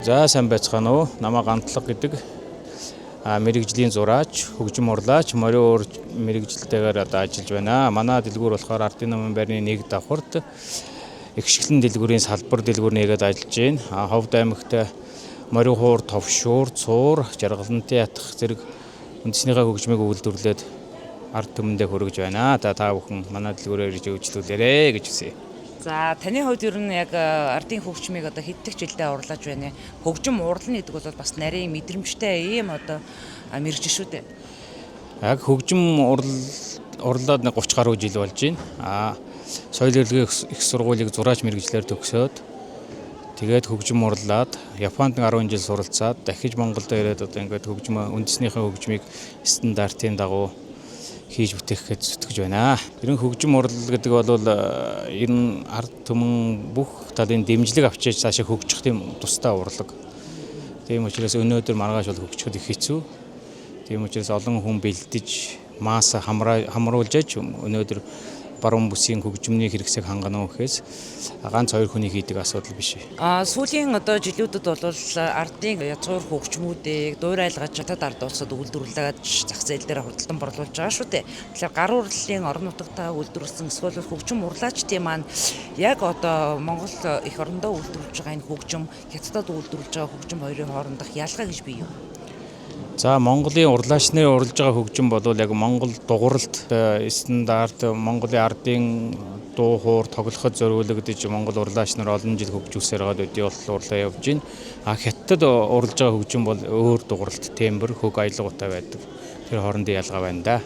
За, сайн байцгаана уу? Намайг Гантлага гэдэг мэргэжлийн зураач, хөгжим урлаач, морио уур мэргэжилтэйгээр одоо ажиллаж байна. Манай дэлгүүр болохоор Ардын номын байрны нэг давхарт эгшиглэн дэлгүүрийн салбар дэлгүүр нээгээд ажиллаж байна. Ховд аймагт морио хуур, товшуур, цуур, жаргалантын ятгах зэрэг үндэснийхээ хөгжмийг үйлдвэрлээд ард түмэндээ хүргэж байна. Та бүхэн манай дэлгүүрээр ирж үйлчлүүлээрэй гэж хүсье. За, таны хувьд ер нь яг ардын хөгжмийг одоо хэд дэх жилдээ урлаж байна? Хөгжим урлана гэдэг бол бас нарийн мэдрэмжтэй ийм одоо мэргэжил шүү дээ. Яг хөгжим урлаад нэг 30 гаруй жил болж байна. Соёл урлагийн их сургуулийг зураач мэргэжлээр төгсөөд, тэгээд хөгжим урлаад, Японд 10 жил суралцаад, дахиж Монголд ирээд одоо ингээд хөгжим, үндэснийхээ хөгжмийг стандартын дагуу хийж бүтээх гэж зүтгэж байна. Ер нь хөгжим урлал гэдэг бол ер нь ард түмэн бүх талын дэмжлэг авч яаж цаашаа хөгжих тийм тустай урлаг. Тийм учраас өнөөдөр маргааш бол хөгжихэд их хэцүү. Тийм учраас олон хүн бэлдэж, масса хамруулж аж өнөөдөр баруун бүсийн хөгжмөний хэрэгсээг хангана уу гэхээс ганц хоёр хүний хийдэг асуудал биш. Сүүлийн одоо жилүүдэд бол ардын язгуур хөгжмүүдийг дуурайлгаж хятад ард улсад үйлдвэрлээд зах зээл дээр худалдан борлуулж байгаа шүү дээ. Тэгэхээр гар урлалын орон нутагтаа үйлдвэрлэсэн эсвэл хөгжим урлаачдын маань яг одоо Монгол эх орондоо үйлдвэрлэж байгаа энэ хөгжим, хятадад үйлдвэрлэж байгаа хөгжим хоёрын хоорондох ялгаа гэж бий юу? За, Монголын урлаач нарын урлаж байгаа хөгжим бол яг Монгол дугуйралт, стандарт Монголын ардын дуу хуур тоглоход зориулагдаж Монгол урлаач нар олон жил хөгжүүлсээр байгаад өдий болтол урлаа явж байна. Хятадд урлаж байгаа хөгжим бол өөр дугуйралт, тембр, хөг аялгаутай байдаг. Тэр хоорондын ялгаа байна да.